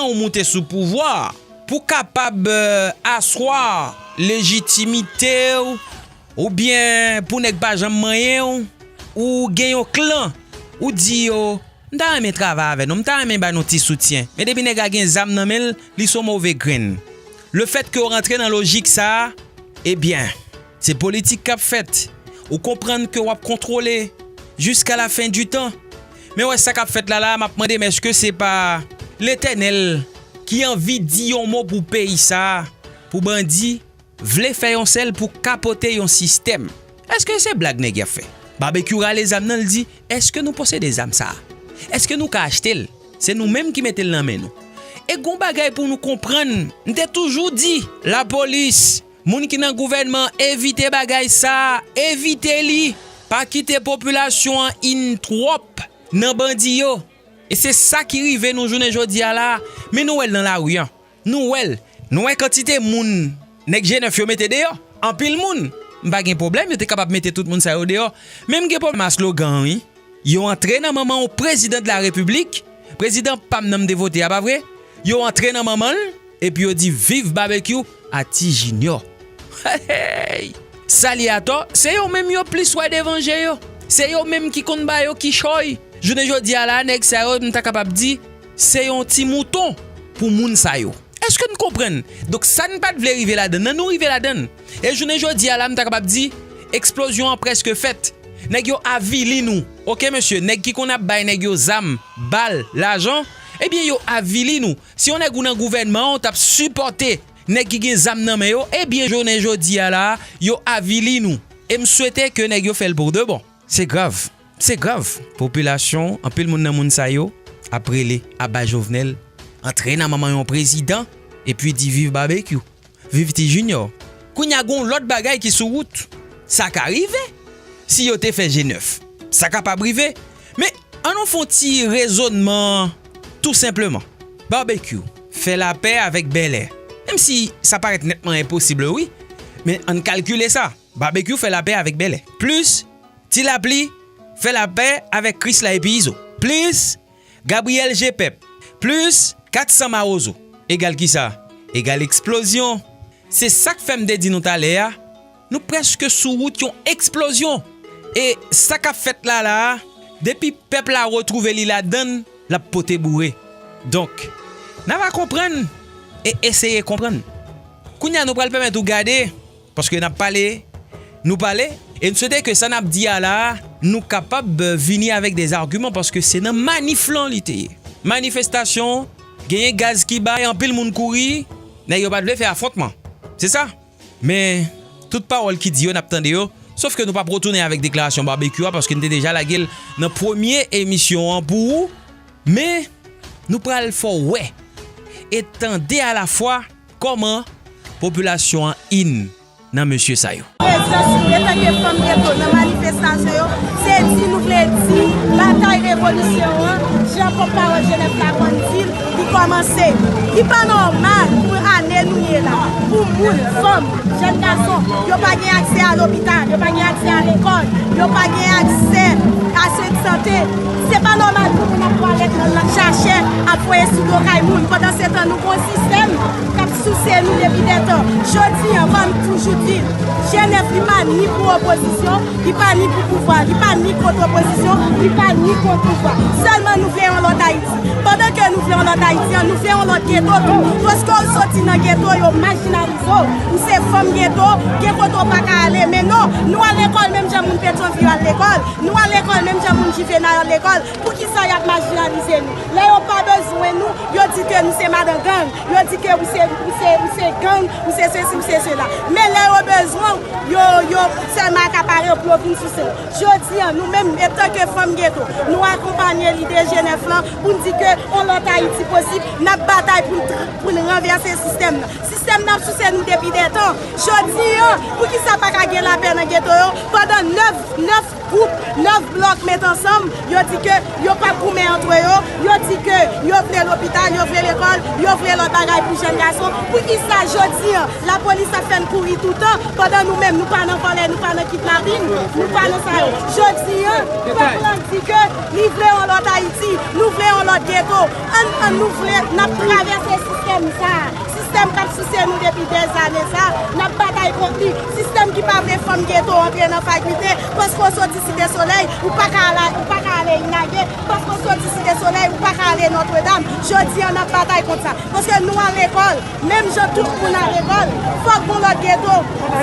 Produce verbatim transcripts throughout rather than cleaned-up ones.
ou moute sou pouvwa a, pou kapab, euh, aswa lejitimite w, oubyen pou nèg pa janm manyen w, ou gen yon klan, ou di yo, "M ta renmen travay avè nou, m ta renmen ba nou ti soutyen." Men depi nèg la gen zam nan men l, li se yon move grenn. Lefètke w rantre nan lojik sa a, ebyen, se politik k ap fèt. Ou konprann ke w ap kontwole jiska la fen di tan. Men wè sa k ap fèt la la, m ap mande m èske se pa Letènèl ki anvi di yon mo pou peyi sa a, pou bandi vle fè yon sèl pou kapote yon sistèm. Èske se blag nèg y ap fè? Babekyou rale zam nan, l di, "Èske nou posede zam sa a? Èske nou ka achte l? Se nou menm ki mete l nan men nou." E gon bagay pou nou konprann, m te toujou di, lapolis, moun ki nan gouvènman, evite bagay sa a, evite li. Pa kite popilasyon an in twòp nan bandi yo. E se sa ki rive nou jounen jodi a la. Men nou wè l nan lari a. Nou wè l. Nou wè kantite moun nèg G nèf yo mete deyò. Anpil moun. M pa gen pwoblèm, yo te kapab mete tout moun sa yo deyò. Men m gen pwoblèm ak slogan an, wi. Yo antre nan manman yon prezidan de la repiblik. Prezidan pa m nan m te vote a, pa vre? Yo antre nan manman l, epi yo di, "Viv Babekyou a Ti Jinyò." Hey! Sa li atò, se yo menm yo plis wè devan je yo. Se yo menm ki konn ba yo kichòy. Jounen jodi a la, nèg sa yo, m ta kapab di, se yon ti mouton pou moun sa yo. Èske n konprann? Donk, sa n pa t vle rive ladann nan, nou rive ladann. E jounen jodi a la, m ta kapab di, eksplozyon an prèske fèt. Nèg yo avili nou. Oke, mesye, nèg ki konn ap bay nèg yo zam, bal, lajan, ebyen, yo avili nou. Si yon nèg ou nan gouvènman an, ou t ap sipòte nèg ki gen zam nan men yo, ebyen, jounen jodi a la, yo avili nou. E m swete ke nèg yo fè l pou de bon. Se grav. Se grav. Popilasyon, anpil moun nan moun sa yo, ap rele, aba Jovenel, antre nan manman yon prezidan, epi di, "Viv Babekyou, viv Ti Jinyò." Kounye a, gon lòt bagay ki sou wout. Sa ka rive. Si yo te fè G nèf, sa kapab rive. Men, ann nou fè yon ti rezònman, tou senpleman. Babekyou fè lapè avèk Bèlè. Menm si sa parèt nètman enposib, wi, men ann kalkile sa. Babekyou fè lapè avèk Bèlè. Plis, Ti Lapli fè lapè avèk Krisla epi Izo. Plis, Gabriel Jepèp. Plis, kat san Mawozo. Egal kisa? Egal eksplozyon. Se sa k fè m te di nou talè a, nou prèske sou wout yon eksplozyon. E sa k ap fèt la la a, depi pèp la retwouve li ladann, l ap pote boure. Donk, n a va konprann e eseye konprann. Kounye a, nou pral pèmèt ou gade, paske n ap pale, nou pale, e n swete ke sa n ap di a la a, nou kapab, euh, vini avèk de zagiman, paske se nan manif lan li te ye. Manifestasyon, genyen gaz ki bay, anpil moun kouri, nèg yo pa t vle fè afwontman. Se sa. Men, tout pawòl ki di yo, n ap tande yo, sof ke nou p ap retounen avèk deklarasyon Babekyou a, paske n te deja lage l nan premye emisyon an pou ou. Men, nou pral fè w wè e tande alafwa kòman popilasyon an in nan mesye sa yo. Prezans nou, etanke fanm geto, nan manifestasyon yo, se di nou vle di batay revolisyon an, jan pòtpawòl G nèf la konn di l, li kòmanse. Li pa nòmal pou ane nou ye la, pou moun, fanm, jèn gason, yo pa gen aksè a lopital, yo pa gen aksè a lekòl, yo pa gen aksè a swen de sante. Se pa nòmal pou moun ap twalèt nan, nan chachè, ap voye sou do kay moun. Pandansetan, nou gon sistèm k ap souse nou depi dètan. Jodi an, kòm toujou di l, G nèf li pa ni pou opozisyon, li pa ni pou pouvwa, li pa ni kont opozisyon, li pa ni kont pouvwa. Sèlman nou vle yon lòt Ayiti. Pandan ke nou vle yon lòt Ayiti an, nou vle yon lòt geto tou. Paske w soti nan geto, yo majinalize w. Ou se fanm geto, gen kote w pa ka ale. Men non, nou al lekòl menm jan moun Petyonvil al lekòl. Nou al lekòl menm jan moun Jivenal al lekòl. Poukisa y ap majinalize nou? Lè yo pa bezwen nou, yo di ke nou se madan gang. Yo di ke ou se, ou se, ou se gang, ou se sesi, ou se sela. Men lè yo bezwen w, yo, yo sèlman akapare w pou yo vin souse w. Jodi an, nou menm, etanke fanm geto, nou akonpanye lide G nèf lan pou n di ke yon lòt Ayiti posib, n ap batay pou n tr-, pou n ranvèse sistèm nan. Sistèm nan ap souse nou depi dètan. Jodi an, poukisa pa ka gen lapè nan geto yo pandan nèf, nèf gwoup, nèf blòk met ansanm, yo di ke yo p ap goumen antre yo, yo di ke yo vle lopital, yo vle lekòl, yo vle lòt bagay pou jèn gason. Poukisa jodi a, lapolis ap fè n kouri toutan, pandan nou menm, nou pa nan vòlè, nou pa nan kidnapin, nou pa nan sa yo? Jodi a, pèp la di ke li vle yon lòt Ayiti, nou vle yon lòt geto. Ann, ann, nou vle, n ap travèse sistèm sa a. Sistèm k ap souse nou depi dèzane sa, n ap batay kont li. Sistèm ki pa vle fanm geto antre nan fakilte, paske w soti Site Solèy, ou pa ka ale, ou pa ka ale Inage, paske w soti Site Solèy, ou pa ka ale Nòtredam. Jodi a, n ap batay kont sa. Paske nou al lekòl, menm jan tout moun al lekòl, fòk gon lòt geto.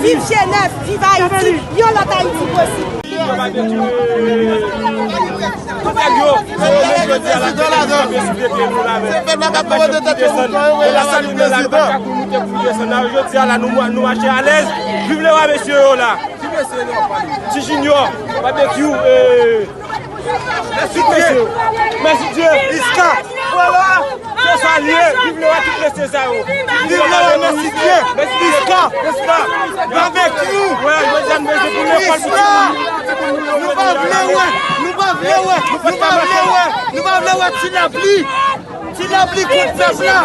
Viv Jenèf, viv Ayiti, yon lòt Ayiti posib. Tout nèg yo, yo menm jodi a la, kanpe sou de pye nou la, men. Fè n ap kòmande tèt yo mouton yo, wè la, li prezidan. Jodi a la, nou, nou mache alèz. Viv lewa mesye yo la. Ti Junior, Babekyou, eh, tout mesye yo. Mèsidye, Iska, Polo, se sa l ye. Viv lewa tout mesye sa yo. Viv lewa, Mèsidye, Iska, Iska, Babekyou, wè, jodi a nou bezwen pou lekòl pou timoun. Nou pa vle wè, nou pa vle wè, nou pa vle wè, nou pa vle wè ti lapli. Ti lapli kont pèp la.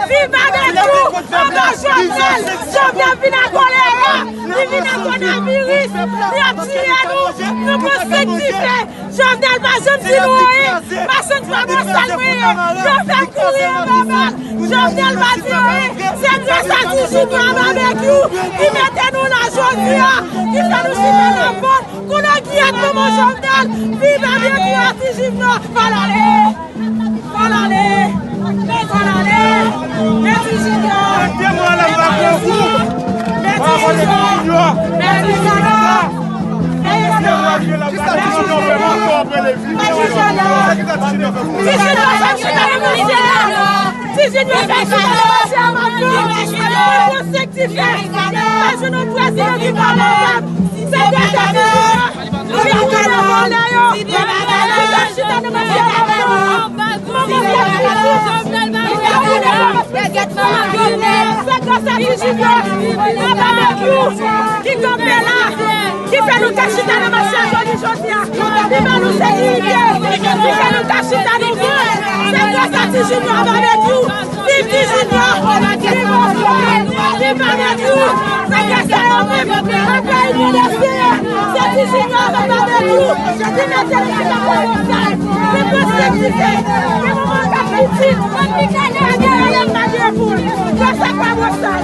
Viv Babekyou, anba Jovenel. Jovenel vin ak kolera, li vin ak kowonaviris, li ap tiye nou, nou pran senk dife. Jovenel pa janm di nou anyen. Machann fwa bòsal mwen ye. Yo fè m kouri anba bal. Jovenel pa di anyen. Se gras a Ti Junior a Babekyou ki mete nou la jodi a, ki fè nou chita nan pòt. Kounye a giyèt manman Jovenel. Viv Babekyou a Ti Junior. Fò l ale. Fò l ale. Fò l ale. Mèt Junior. Mèt Junior. Mèt Junior. Mèt Junior. Ti Junior fè chita nan mache a. Ti Junior fè chita nan mache a. Ti Junior fè chita nan mache a. Ti Junior fè chita nan mache a. Ti Junior fè chita nan mache a. Se gras a Ti Junior, a Babekyou, ki kanpe la, ki fè nou ka chita nan mache a jodi, jodi a, ki ban nou sekirite, ki fè nou ka chita nou byen. Se gras a Ti Junior, a Babekyou. Viv Ti Junior! Viv Ti Junior! Viv Babekyou! Se gras a yo menm, nan peyi nou destine, se Ti Junior avèk Babekyou ki mete nou chita nan mache a. Se pou sekirite, se moman k ap pitit, pa gen anyen, pa gen poul. Gras a Kwa Bòsal.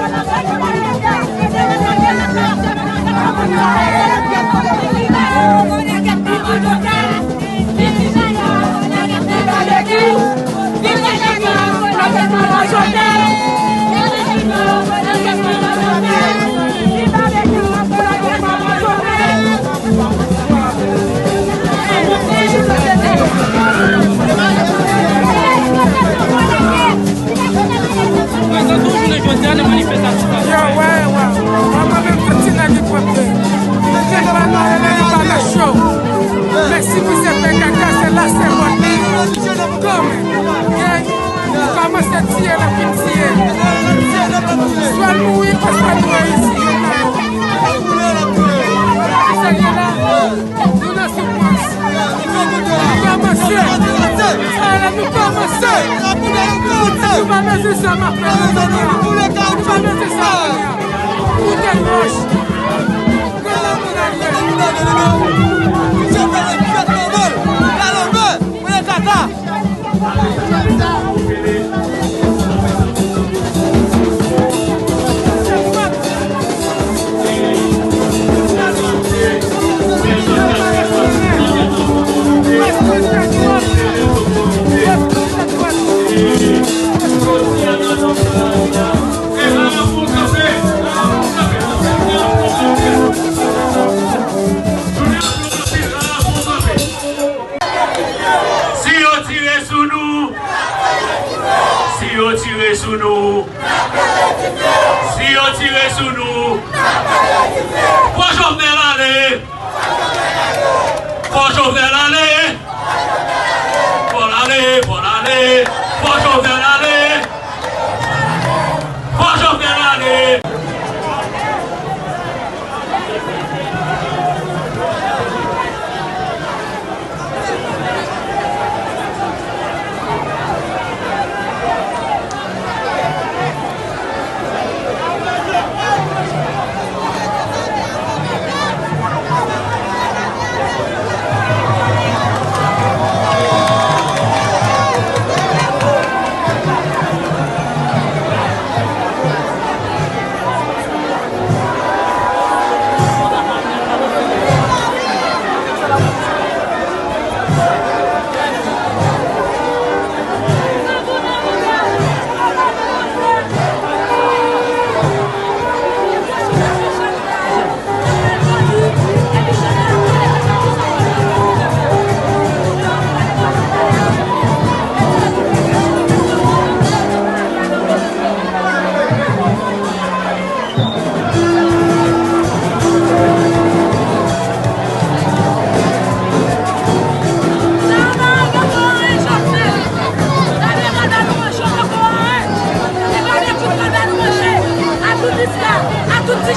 Yo, wè, wè. Mwen menm tout ti nèg ki pwòp yo. Nèg pa nan rele, yo pa nan cho. Mèsi misye fè kaka, se la se vòt li. Kòm, yeah, kòmanse tiye l ap fin tiye. Swa l mouri, oswa l mouri isi, youn nan yo. Misye gen la. Nou nan soufrans. Nou kòmanse. Sa la, nou kòmanse. Nou pa bezwen sa m ap fè la jodi a. Nou pa bezwen sa kounye a. Koute wòch. Gade moun al ye. Si yo tire sou nou, si yo tire sou nou, si yo tire sou nou, fò Jovenel ale! Fò Jovenel ale! Fò l ale, fò l ale, fò Jovenel ale! Fò Jovenel ale!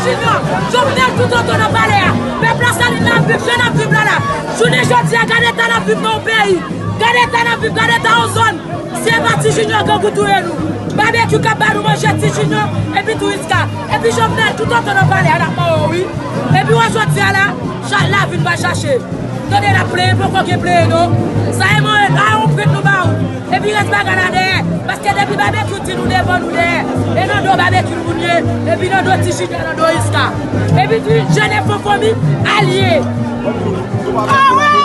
Junior, Jovenel toutotan nan palè a. Pèp Lasalin nan ap viv jan n ap viv la la. Jounen jodi a, gade eta n ap viv nan yon peyi. Gade eta n ap viv, gade eta yon zòn. Si e pa Ti Junior, grangou touye nou. Babekyou k ap ba nou manje, Ti Junior, epi tou Iska. Epi Jovenel toutotan nan palè a, n ap mawon, wi. Epi wè jodi a la, cha-, lavi n va chache. Tande n ap plenyen, poko gen plenyen non. Sa e mwen, a yon prèt nou ba ou. Epi rès bagay la dèyè. Paske depi Babekyou di nou devan nou dèyè. E nan do Babekyou nou ye. Epi nan do Ti Junior, nan do Iska. Epi di Jenèf Fonfomi alye. Ah ouais!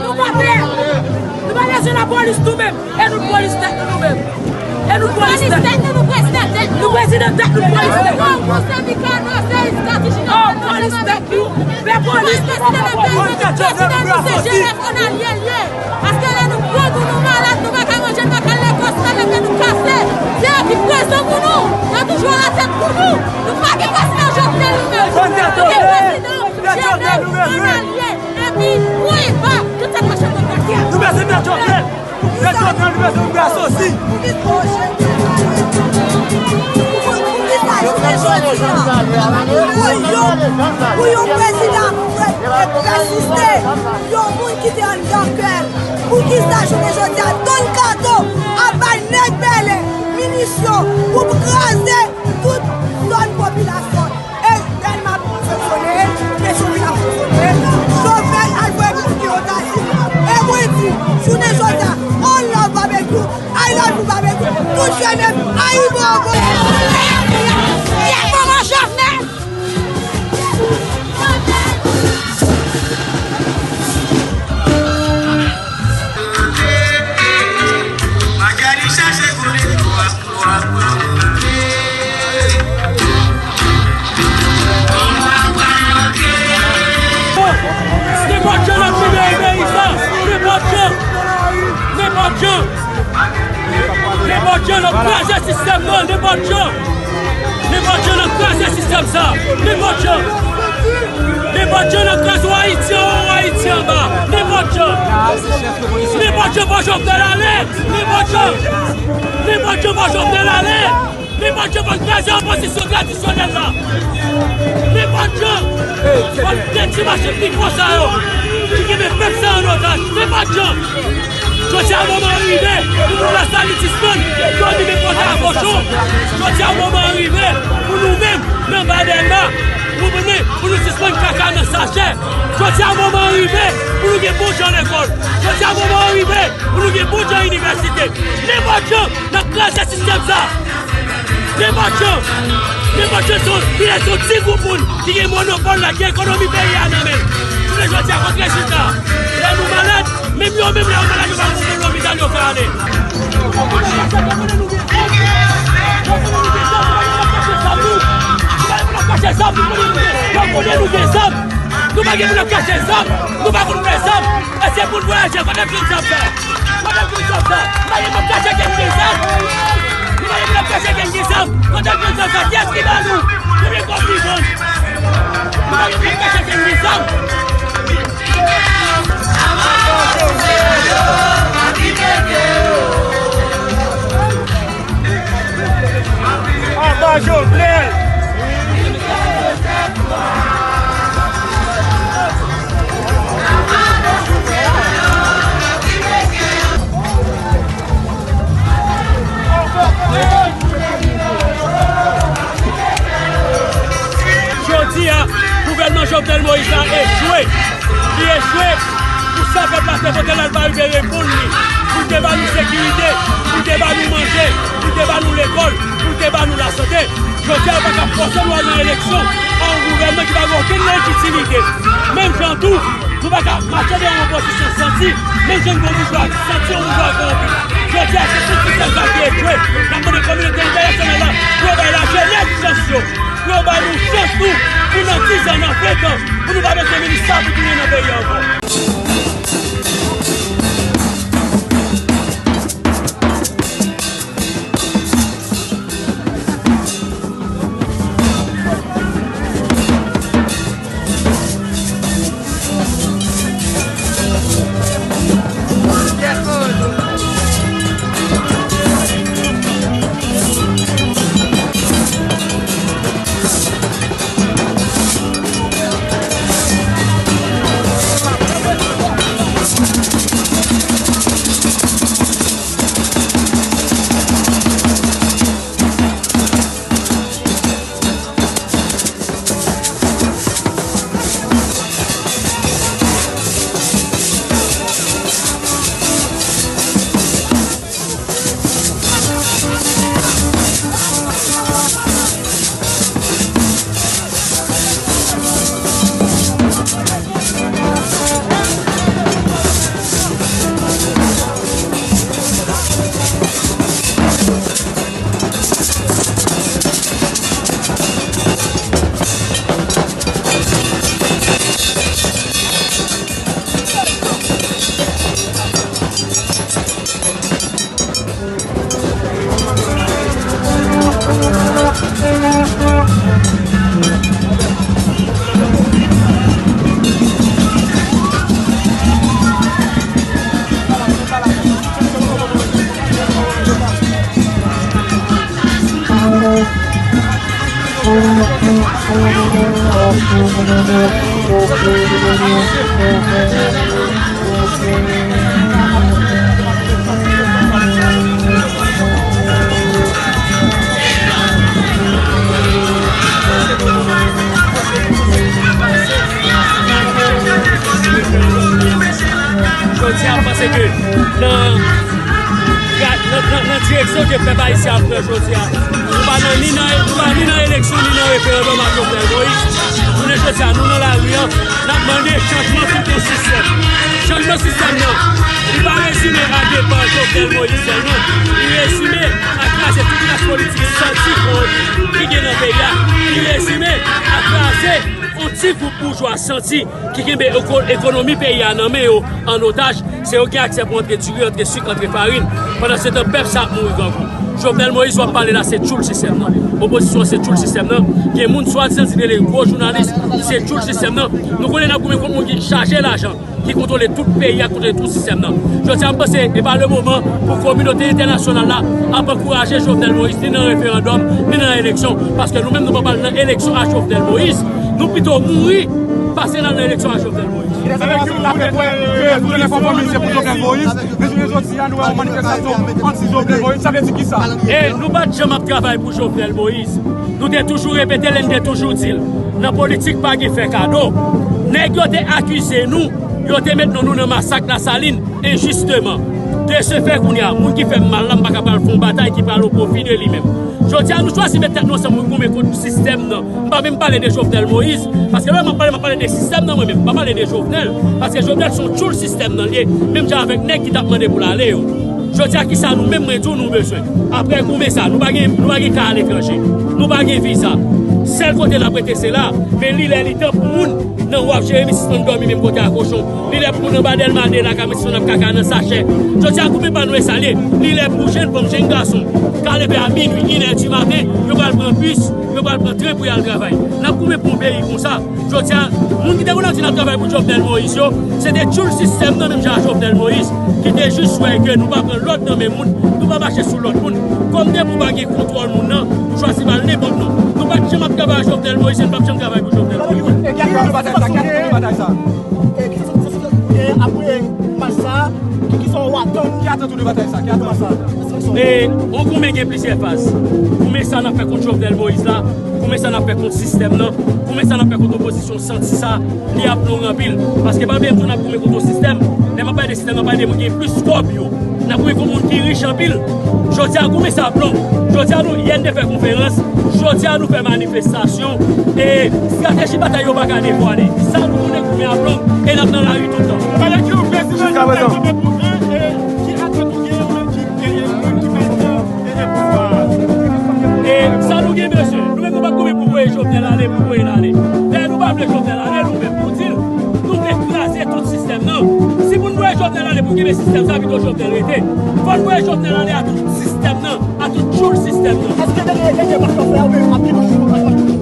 Nou pa pè. Nou pa bezwen lapolis nou menm. E nou polis tèt nou nou menm. E nou polis tèt nou. Nou prezidan tèt nou, polis tèt nou. Oh, polis tèt nou. Fè polis nou pa pè. Prezidan nou se Jenèf, ann alye l ye. Paske lè nou gran, nou malad, nou pa ka manje, nou pa ka al lekòl, si pa mete nou kase. Se yo ki prezan pou nou. Yo toujou alatèt pou nou. Nou pa gen prezidan Jovenel nou menm. Nou gen prezidan Jenèf, ann alye. Epi, wi, ba, tout sa k mache nan kati a. Nou bezwen Mèt Jovenel. Mèt Jovenel, nou bezwen Mèt Jovenel osi. Pou ki sa yo fè jodi a? Pou yon, pou yon prezidan pèsiste, yon moun ki te anndan kè l. Pou ki sa jounen jodi a, Don Kato ap bay nèg bèlè minisyon pou kraze tout zòn popilasyon? E Dèlma ap fonksyone, Petyonvil ap fonksyone, Jovenel al voye moun ki Otazini. E mwen di, jounen jodi a, on love Babekyou, I love you Babekyou, tout Jenèf, Ayibobo! Fiyèt manman Jovenel! Magali chache konnen. Nenpòt jan n ap libere peyi sa. Nenpòt jan. Nenpòt jan. Nenpòt jan n ap kraze sistèm nan. Nenpòt jan. Nenpòt jan n ap kraze sistèm sa. Nenpòt jan. Nenpòt jan n ap kraze Ayiti anwo, Ayiti anba. Nenpòt jan. Nenpòt jan fò Jovenel ale. Nenpòt jan. Nenpòt jan fò Jovenel ale. Li pa t janm ap kraze opozisyon tradisyonèl la. Li pa t janm. Fòk de ti machin pi fò sa yo ki kenbe pèp sa an otaj. Li pa t janm. Jodi a moman an rive pou moun Lasalin sispann dòmi men pòtay a kochon. Jodi a moman an rive pou nou menm nan Badèna, nou menm pou nou sispann kaka nan sachè. Jodi a moman an rive pou nou gen bon jan lekòl. Jodi a moman an rive pou nou gen bon jan inivèsite. Li pa t janm. N ap kraze sistèm sa. Nenpòt jan. Nenpòt jan, se yon, li se yon ti gwoup moun ki gen monopòl la, ki gen ekonomi peyi a nan men l. Jounen jodi a, kot rezilta? Lè nou malad, menm yo menm, lè yo malad, yo pa gen yon lopital yo ka ale. Yo konnen nou gen zam, yo konnen nou gen zam, yo konnen nou gen zam. Nou pa gen pou n ap kache zam, nou pa konn fè zam. E se pou n vwayaje, kote m jwenn zam sa? Kote m jwenn zam sa? M pa gen pou m kache ke m gen zam. M pa gen pou m ap kache ke m gen zam. Kote m jwenn zam sa? Kiyès ki ban nou? Konbyen kòb li vann? M pa gen pou m ap kache ke m gen zam. Anba Jovenel! Jodi a, gouvènman Jovenel Moïse la echwe. Li echwe pou sa pèp la te vote l al ba li te reponn li. Pou l te ba nou sekirite, pou l te ba nou manje, pou l te ba nou lekòl, pou l te ba nou lasante. Jodi a, yo pa ka fòse nou al nan eleksyon a yon gouvènman ki pa gen okenn lejitimite. Menm jan tou, nou pa ka mache deyò yon opozisyon santi, menm jan yon boujwa santi yon boujwa kowonpi. Jodi a, se tout sistèm sa ki echwe. N ap mande kominote entènasyonal la pou yo bay lajenès chans yo, pou yo ba nou chans nou, pou nan diz an, nan ven an, pou nou pa bezwen minis sa pou tounen nan peyi a ankò. Jodi a, m panse ke nan, nan, nan, nan direksyon ke pèp ayisyen ap pran jodi a, nou pa nan, ni nan, nou pa ni nan eleksyon, ni nan referandòm ak Jovenel Moïse. Jounen jodi a, nou nan lari a, n ap mande chanjman tout yon sistèm. Chanjman sistèm nan, li pa rezime a depan Jovenel Moïse sèlman. Li rezime a kraze tout klas politik santi ki gen nan peyi a. Li rezime a kraze yon ti gwoup boujwa santi ki kenbe eko-, ekonomi peyi a nan men yo an otaj. Se yo ki gen aksè pou antre diri, antre sik, antre farin. Pandansetan, pèp sa ap mouri grangou. Jovenel Moïse, w ap pale la, se tchoul sistèm nan. Opozisyon an se tchoul sistèm nan. Gen moun swadizan ki rele gwo jounalis, se tchoul sistèm nan. Nou konnen n ap goumen kont moun ki chaje lajan, ki kontwole tout peyi a, kontwole tout sistèm nan. Jodi a, m panse e pa le moman pou kominote entènasyonal la ap ankouraje Jovenel Moïse, ni nan referandòm, ni nan eleksyon. Paske nou menm, nou pa pral nan eleksyon a Jovenel Moïse. Nou pito mouri pase n al nan eleksyon a Jovenel Moïse. Gen de fwa fanmi se pou Jovenel Moïse, men jounen jodi a, nou wè yon manifestasyon anti Jovenel Moïse. Sa vle di kisa? E nou pa t janm ap travay pou Jovenel Moïse. Nou te toujou repete l e n te toujou di l. Nan politik, pa gen fè kado. Nèg yo te akize nou, yo te met non nou nan masak Lasalin enjisteman. De ce fait, kounye a, moun ki fè m mal la, m pa ka pral fè yon batay ki pral o pwofi de li menm. Jodi a, nou chwazi met tèt nou ansanm pou n goumen kont sistèm nan. M pa menm pale de Jovenel Moïse, paske lè m ap pale, m ap pale de sistèm nan mwen menm, m pa pale de Jovenel. Paske Jovenel se yon tchoul sistèm nan li ye, menm jan avèk nèg ki t ap mande pou l ale yo. Jodi a, kisa nou menm, mwen di w, nou bezwen? Apre goumen sa, nou pa gen, nou pa gen kay aletranje, nou pa gen viza. Sèl kote n ap rete, se la. Men li lè li tan pou moun nan waf Jeremi sispann dòmi menm kote a kochon. Li lè pou moun anba Dèlma de la ka met sispann ap kaka nan sachè. Jodi a, goumen pa nou e sa l ye. Li lè pou jèn fanm, jèn gason ka leve a minui, inè di maten, yo pral pran bis, yo pral pran tren pou y al travay. N ap goumen pou yon peyi konsa. Jodi a, moun ki te konn ap di n ap travay pou Jovenel Moïse yo, se te tchoul sistèm nan, menm jan a Jovenel Moïse, ki te jis wè ke nou pa pran lòd nan men moun, nou pa mache sou lòd moun. Kòm depi w pa gen kontwòl moun nan, nou chwazi ba l nenpòt non. Nou pa t janm ap travay ak Jovenel Moïse e n p ap janm travay pou Jovenel Moïse. E ki atann de batay sa? Ki atann de batay sa? E ki sa, sa, sa, sa, e apre match sa, ki, ki sa w atann? Ki atann ou de batay sa? Ki atann sa? E, yon goumen gen plizyè faz. Goumen sa n ap fè kont Jovenel Moïse la, goumen sa n ap fè kont sistèm nan, goumen sa n ap fè kont opozisyon santi sa, li ap long anpil. Paske pa bliye m di w n ap goumen kont yon sistèm. Lè m ap pale de sistèm, m ap pale de moun ki gen plis kòb yo. N ap goumen kont moun ki rich anpil. Jodi a, goumen sa ap long. Jodi a, nou, yè n te fè konferans. Jodi a, nou fè manifestasyon. E estrateji batay yo pa ka devwale. Sa nou konnen, goumen ap long. E n ap nan lari tout tan. Jiska prezan. Ki atant ou gen, ou menm ki, e, e, moun ki pa nan, e, e, pouvwa a? E sa nou gen bezwen. Nou menm, nou pa t goumen pou voye Jovenel ale, pou voye l ale. Dayè, nou pa vle Jovenel ale, nou menm, nou di l, nou vle kraze tout sistèm nan. Si pou n voye Jovenel ale pou n kenbe sistèm sa, pito Jovenel rete. Fò n voye Jovenel ale a tout sistèm nan, a tout tchoul sistèm nan. Èske dènye, dènye match yo fè a, ou menm, ap gen match yo, match yo?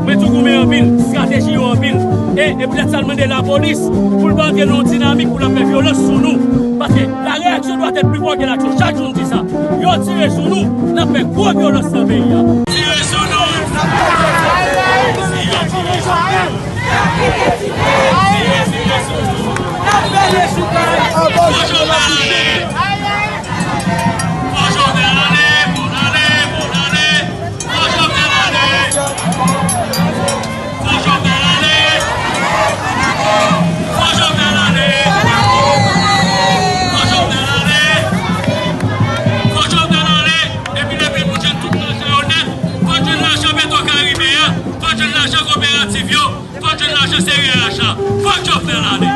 Mwen di w, goumen anpil, estrateji yo anpil. E, e poutèt sa, l mande lapolis pou l pa antre nan yon dinamik pou l ap fè vyolans sou nou. Paske la réaction doit être plus forte que l'action. Chak jou n di sa. Yo tire sou nou, n ap fè gwo vyolans nan peyi a. Tire sou nou. Si yo tire sou nou, si yo tire sou nou, n ap pèdi sou kay. Fò Jovenel ale. Fò Jovenel ale, pou n ale, pou n ale. Fò Jovenel ale. Fò Jovenel ale! Fò Jovenel ale! Fò Jovenel ale! Fò Jovenel ale! Epi leve pou jwenn tout lajan yo nèt. Fò jwenn lajan Petro Caribe a. Fò jwenn lajan koperativ yo. Fò jwenn lajan sereyal la. Fò Jovenel ale!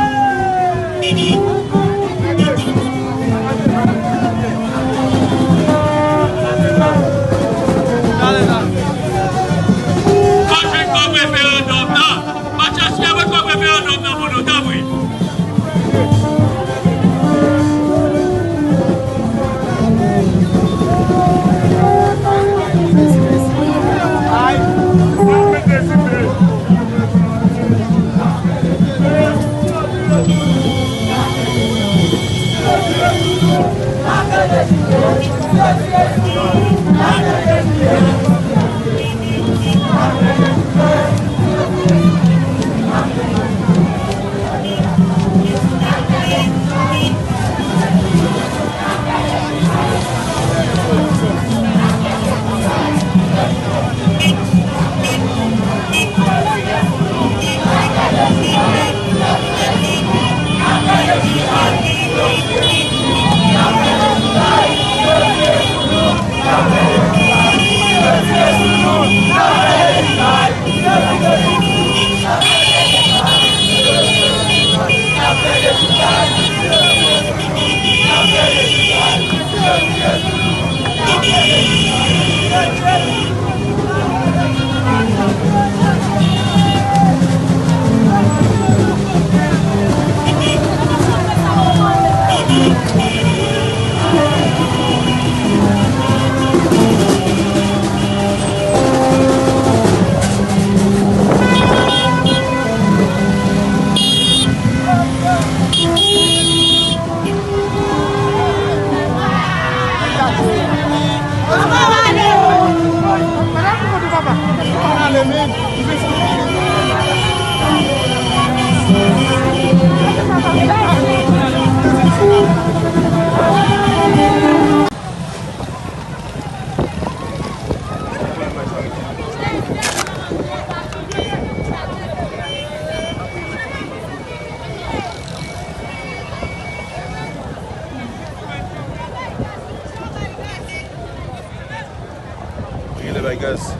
Genlè bay gaz.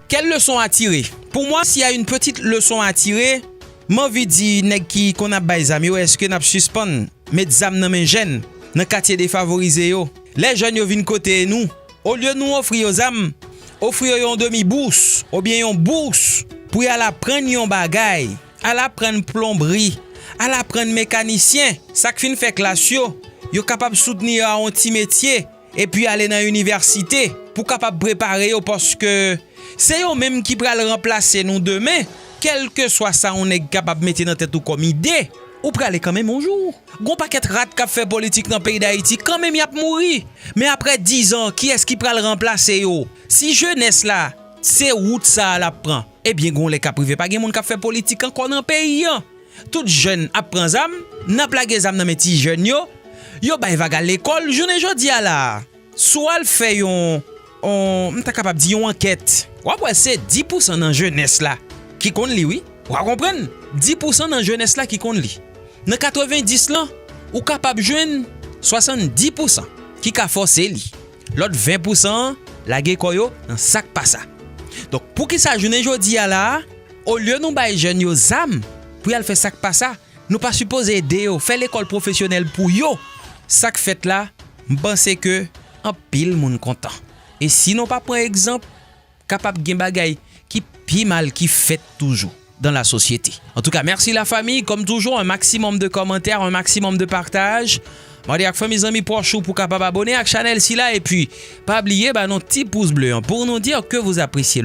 Quelle leçon à tirer? Pour moi, s'il y a une petite leçon à tirer, m anvi di nèg ki konn ap bay zam yo, èske n ap sispann met zam nan men jèn nan katye defavorize yo? Lè jèn yo vin kote nou, olye nou ofri yo zam, ofri yo yon demi bous oubyen yon bous pou y al aprann yon bagay, al aprann plonbri, al aprann mekanisyen, sa k fin fè klas yo, yo kapab soutni yo a yon ti metye, epi ale nan inivèsite pou kapab prepare yo, paske se yo menm ki pral ranplase nou demen. Kèlkeswa sa yon nèg kapab mete nan tèt ou kòm ide, ou prale kanmenm yon jou. Gon pakèt rat k ap fè politik nan peyi Dayiti, kanmenm y ap mouri. Men aprè dizan, kiyès ki pral ranplase yo? Si jenès la, se wout sa a l ap pran, ebyen, gon lè k ap rive pa gen moun k ap fè politik ankò nan peyi an. Tout jèn ap pran zam, n ap lage zam nan men ti jèn yo, yo bay vaga lekòl. Jounen jodi a la a, si w al fè yon, yon, m ta kapab di yon ankèt, w ap wè se dis pousan nan jenès la ki konn li, wi. W a konprann? Dis pousan nan jenès la ki konn li. Nan katrevendis lan, ou kapab jwenn swasanndis pousan ki ka fòse li. Lòt ven pousan an lage kò yo nan sa k pa sa. Donk, poukisa jounen jodi a la a, olye nou bay jèn yo zam pou y al fè sa k pa sa, nou pa sipoze ede yo, fè lekòl pwofesyonèl pou yo? Sa k fèt la, m panse ke anpil moun kontan. E si nou pa pran egzanp, kapab gen bagay ki pi mal ki fèt toujou dans la société. En tout cas, merci la famille. Comme toujours, un maximum de commentaires, un maximum de partage. Mande ak fanmi, zanmi, pwòch ou pou kapab abone ak chanèl sila. Epi, pa bliye ba nou ti pous ble an pou nou di ke vous appréciez le